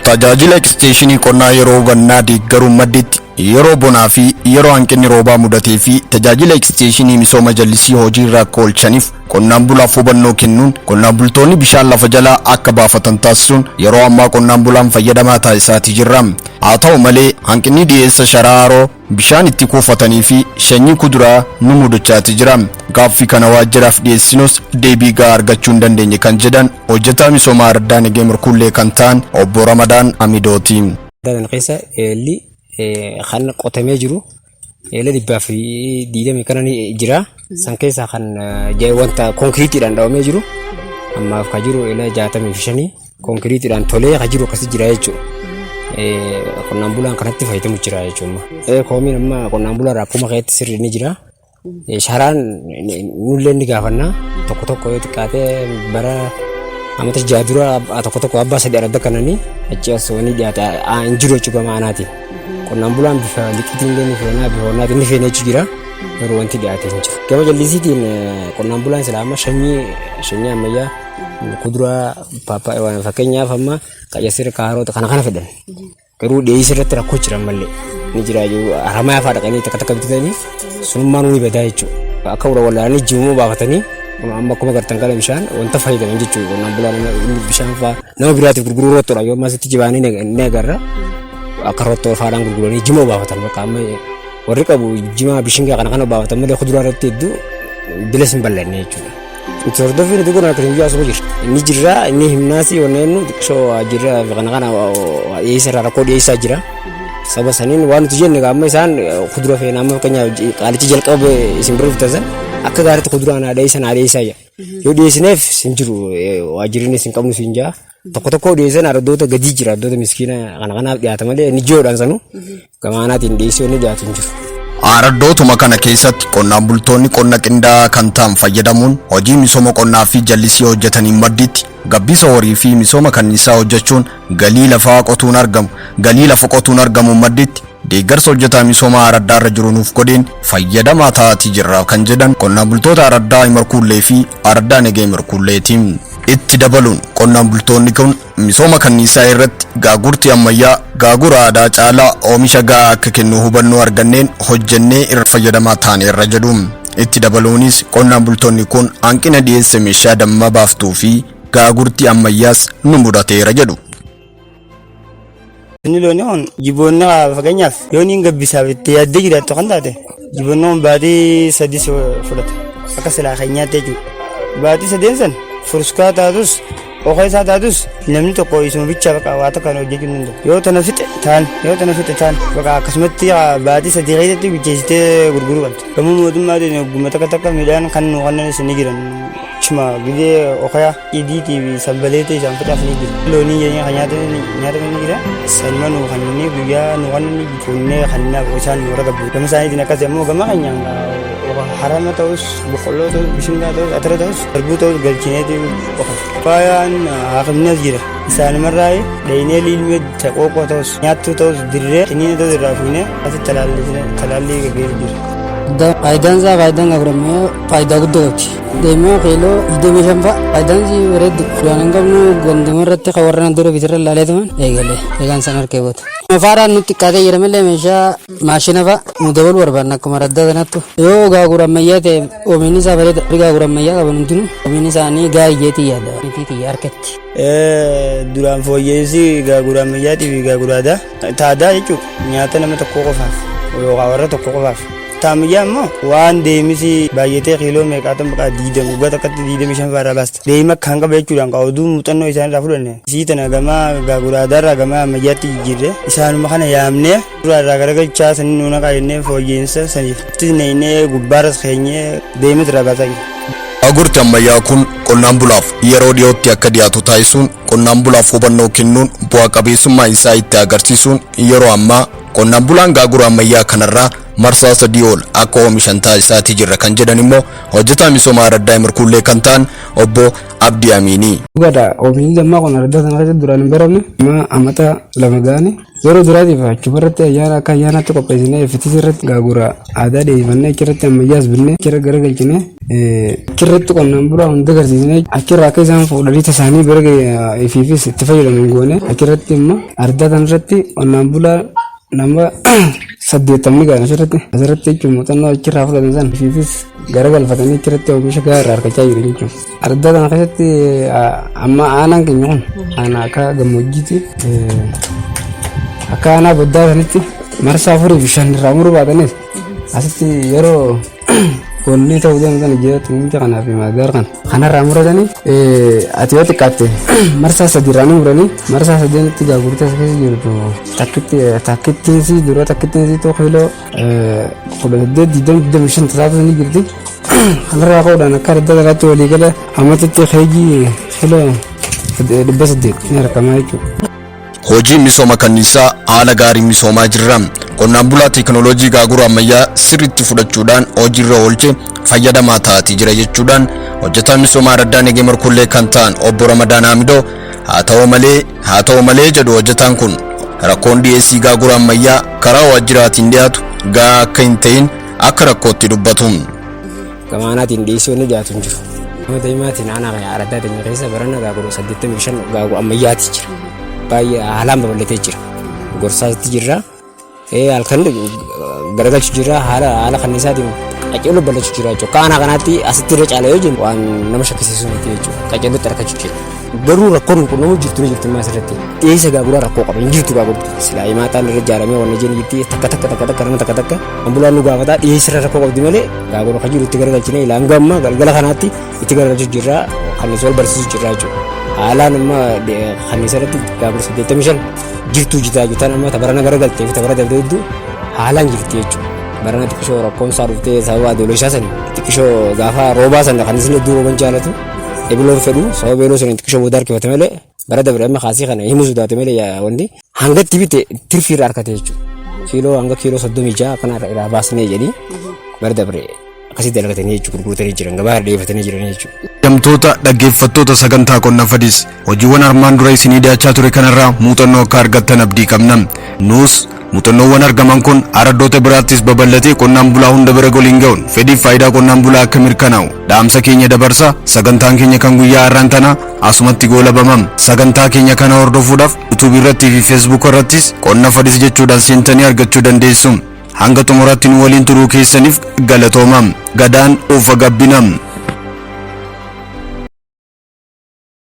Tajaajila eksteeshinii qonnaa yeroo gannaa deeggaruun madditti yeroo bonaa fi yeroo hanqinni roobaa mudatee fi tajaajila eksteeshinii misooma jallisii hojii irra akka oolchaniif qonnaan bulaaf hubannoo kennuun qonnaan bultoonni bishaan lafa jalaa akka baafatan taasisuun yeroo ammaa qonnaan bulaan fayyadamaa taasisaatii jirra. Haa ta'u malee, hanqinni dhiyeessa sharaa haroo bishaan itti kuufatanii fi sanyii kuduraa nu mudachaati jira. Gaaffii kana waajjiraaf dhiyeessinus deebii gahaa argachuu hin dandeenye kan jedhan hojjetaa misoomaa Araddaa Negee Mirkullee kan ta'an obbo Ramadaan Amidooti. Kana keessa eelli kan qotamee jiru eela 120 kana ni jira. San keessaa kan wanta konkiriitiidhaan dhawamee jiru ammaaf kan jiru eela 65 konkiriitiidhaan tolee kan jiru akkasi jira jechuudha. Qonnaan bulaan kanatti fayyadamu jira jechuudha. Koomiin amma qonnaan bulaa akkuma keetti sirrii ni jira. Sharaan nullee ni gaafanna, tokko tokko yoo xiqqaate bara amata 6 dura tokko tokko abbaa sadii aradda kananii achi as wanni dhiyaate hin jiru jechuudha gama aanaatiin. Qonnaan bulaan bifa liqiitiin illee ni feenaa, bifa wannaatiin ni feena jechuu jira, garuu wanti dhiyaate hin jiru. Gama jallisiitiin qonnaan bulaan silaa amma sanyii ammayyaa kuduraa fakkeenyaaf amma qayyasira, kaaroota kana kana fedhan. Garuu dhiyeessii irratti rakkoo jira malee ni jira, haramaa fa'aa dhaqanii takka takka bitatanii sunummaan ni badaa jechuudha. Akka wal wallaalanii ji'ummoo baafatanii amma akkuma gartan kana bishaan wanta fayyadaman jechuudha. Qonnaan bulaan bishaan fa'aa nama biraatiif gurguruu rottoodha, yoo ammas itti jibaanii ni agarra. Akka rottoo fa'aadhaan gurguranii jimoo baafatan, bakka amma warri qabu jimaa, bishingaa kana kana baafatan malee kuduraa irratti hedduu bilas hin bal'anne jechuudha. Itti hordofii nuti kun akka guyyaa asuma jira. Inni jirra, inni himnaasii wanneen nu xiqqishoo waajjirra kana kana dhiyeessa irraa rakkoo dhiyeessaa jira. Saba saniin waan nuti jenne amma isaan kudura feena, amma fakkeenyaaf qaalichi jalqaba isin bira dhuftan san akka gaariitti kuduraa naa dhiyeessa, naa dhiyeessaa jira. Yoo dhiyeessineef sin jiru, waajjirri sin qabnu sin jaa. Tokko tokko dhiyeessan, araddoota gadii jira, araddoota miskiina kana kanaaf dhiyaata malee inni ji'oodhaan sanuu gamaanaatiin dhiyeessii wanni dhiyaatu hin jiru. Araddootuma kana keessatti qonnaan bultoonni qonna qindaa'aa kan ta'an fayyadamuun hojii misooma qonnaa fi jallisii hojjetaniin madditti gabbisa horii fi misooma kanniisaa hojjechuun galii lafa qotuun argamu madditti deeggarsa hojjetaa misooma araddaa irra jiru nuuf godheen fayyadamaa ta'aatii jirra kan jedhan qonnaan bultoota Araddaa Imarkuullee fi Araddaa Negee Imarkuulleeti. Itti dabaluun qonnaan bultoonni kun misooma kanniisaa irratti gaagurti ammayyaa gaagura aadaa caalaa oomisha gahaa akka kennu hubannoo arganneen hojjennee irra fayyadamaa taaneerra jedhu. Itti dabaluunis qonnaan bultoonni kun hanqina dhiyeessa meeshaa damma baaftuu fi gaagurti ammayyaas nu mudateera jedhu. Inni loonii kun jiboonni, fakkeenyaaf yoo inni gabbisaaf itti yaaddee jiraattu kan taate, jiboonni kun baatii 3 fudhata akka silaa keenyaatti jechuudha. Baatii sadeen san furuskaa taatus, okeessaa taatus, namni tokko isuma bichaa bakka waa takka hojjechuu hin danda'u. Yoo tana fixe taan, yoo tana fixe taan, bakka akkasumatti baatii 3 keessatti bilcheessitee gurguruu qabdi. Gamoo mootummaatiin ogguma takka takka midhaan kan nu kennanis ni jiran. Chuma gidee okayaa idiitii fi sanbaleetii isaan facaasanii jiru. Loonii keenya kan nyaatan ni jira. Sanuma nu kanneen guyyaa nu kanneen fuunnee kannaaf isaan nu warra gabbu. Gama isaaniitiin akkas immoo gama keenyaan harama ta'us, boqqolloo ta'us, bishingaa ta'us, atara ta'us, garbuu ta'us galchineeti qofa. Faayaan haakimnas jira. Isaanumarraa dhaynee liilmee qoqqoo ta'us, nyaattuu ta'us, dirree xiniina ta'us irraa fuunee asitti talaallii gaggeessu jira. Faayidaan isaa, faayidaan gaaframee faayidaa guddaa qabdi. Deemee kiiloo 25 fa'a faayidaan isii bareeddu. Duraan hin qabnu, ganduma irratti kan warra dura bitirra ilaalee tuman eegalee eegaan san harkee boota. Faaraan nutti xiqqaatee jira malee meeshaa maashina fa'a nu dabaluu barbaanna akkuma raddaa sanattu. Yoo gaagura ammayyaa ta'e oomishni isaa bareeda. Gaagura ammayyaa qaban hundinuu oomishni isaanii gaayyeetii yaada. Niitii harkatti. Duraan fooyya'insi gaagura ammayyaatii fi gaagura aadaa taadaa jechuun nyaata nama tokko qofaaf yookaan warra tokko qofaaf. Taamiyyaa immoo waan deemisi baay'atee kiiloo meeqaatan bakka 20 waggaa takkatti 25 fa'aa irraa baasta. Deema kan qaba jechuudhaan kan oduu muuxannoo isaan irraa fudhanne. Isii tana gama gaagura aadaarraa gama ammayyaatti jijjiirre, isaanuma kana yaamnee duraa irraa garagalchaa sanii nuuna qaayennee fooyya'insa saniif. Itti neeynee gubbaarras keenyee deemis irraa baasaa jira. Gaagurti ammayyaa kun qonnaan bulaaf yeroo dhiyootti akka dhiyaatu taasisuun qonnaan bulaaf hubannoo kennuun bu'aa qabeessummaa isaa itti agarsiisuun yeroo ammaa Qonnaan bulaan gaagura ammayyaa kanarraa marsaa 3 ol akka oomishan taasisaatii jirra kan jedhan immoo hojjetaa misooma araddaa Imirkuullee kan ta'an obbo Abdii Amiinii. Dhugaadha, oomishni dammaa kun araddaa sana keessatti duraan hin baramne. Amma amata 2 ga'ani. Yeroo duraatiif achuma irratti ayyaana akka ayyaanaatti qopheessinee FTC irratti gaagura aadaa dhiyeeffannee achirratti ammayyaas binnee achirra garagalchinee achirratti qonnaan bulaa hunda agarsiisnee achirraa akka isaan fuudhanii tasaanii bira ifiifis itti fayyadaman goone. Achirratti immoo araddaa sana irratti qonnaan bulaa nama 80 ga'an asirratti jechuun muuxannoo achirraa fudhatan sana ifiifis garagalfatanii achirratti oomisha gahaa irraa argachaa jiru jechuudha. Araddaa kana keessatti amma aanaan keenya kun aanaa akka gammoojjiitti, akka aanaa boddaa sanitti marsaa 4 fi 5 irraa muruu baatanis, asitti yeroo wanni ta'uu deemu sana ji'a xumurcha kanaa fi maadaar kana kanarraa muratanii, ati yoo xiqqaatte marsaa 3 irraa ni muranii, marsaa sadeenitti gaagurtee as keessa jirtu takkitti takkittiin sii dura takkittiin sii tokko kiiloo 18, 20, 25 tasaatu ni jirti. Kanarraa ka'uudhaan akka adda kanaatti waliigala ammatitti keejii kiiloo 800 ni argama jechuudha. Hojii misooma kanniisaa haala gaariin misoomaa jirra. Qonnaan bulaa teekinooloojii gaagura ammayyaa sirriitti fudhachuudhaan hojiirra oolche fayyadamaa ta'atii jira jechuudhaan hojjetaa misooma araddaa Negee Markullee kan ta'an obbo Ramadaan Hamidoo. Haa ta'u malee jedhu hojjetaan kun, rakkoon dhiyeessii gaagura ammayyaa karaa waajjiraatiin dhiyaatu gahaa akka hin ta'in akka rakkootti dubbatu. Gamaanaatiin dhiyeessii wanni dhiyaatu hin jiru. Nama daa'imaatiin aanaa kana araddaa teenya keessa barana gaagura 85 gaagura ammayyaati jira. Baay'ee haalaan babal'atee jira. Gorsaatti jirra. Halkan garagalchu jira, haala kanniisaatiin qaceeloo bal'achuu jira jechuudha. Akka aanaa kanaatti asitti irra caala yoo jennu waan nama shakkisiisu miti jechuudha. Qaceelootti argachuu jira. Garuu rakkoon qunnamu jirtu ni jirti asirratti. Dhiyeessa gaaguraa rakkoo qaba, hin jirtu gaagurtu. Silaa himaataan irra ijaaramee wanni jenni jirti takka takka takka takka nama takka takka ambulaan nu gaafataa, dhiyeessa irra rakkoo qabdi malee gaagura kan jiru itti garagalchine ilaan gamma galgala kanaatti itti garagalchuu jirra, kanniisa wal barsiisuu jirra jechuudha. Haalaan amma kanniisa irratti gaagura 85 jirtu jitaa jirtan amma tabarana garagaltee fi tabara dabdee hedduu haalaan jirti jechuudha. Barana xiqqishoo rakkoon isaa dhuftee sababa adoolessaa sani xiqqishoo gaafa roobaa sana kanniisni hedduu rooban jaalatu ebiloon fedhu sababa beeloo sani xiqqishoo booda harkifate malee bara dabre amma kaasii kana himuu sodaate malee wanti hanga itti bite tirfii irraa argate jechuudha. Kiiloo hanga kiiloo 36 kana irraa baasnee jedhii bara dabre akkasii dalagatanii jechuudha, gurguratanii jiran, gabaa irra dhiyeeffatanii jiran jechuudha. Jamtoota dhaggeeffattoota sagantaa Qonna Fadis, hojiiwwan armaan dura isinii dhiyaachaa ture kanarraa muuxannoo akka argattan abdii qabna. Nuus muuxannoowwan argaman kun araddoota biraattis babal'atee qonnaan bulaa hunda bira goliin ga'uun fedhiif faayidaa qonnaan bulaa akka mirkanaa'u dhaamsa keenya dabarsa. Sagantaan keenya kan guyyaa har'aan tana asumatti goolabamam. Sagantaa keenya kana hordofuudhaaf YouTube irrattii fi Facebook irrattis Qonna Fadis jechuudhaan seentanii argachuu dandeessu. Hanga xumuraatti nu waliin turuu keessaniif galatooma. Gadaan ufa gabbina.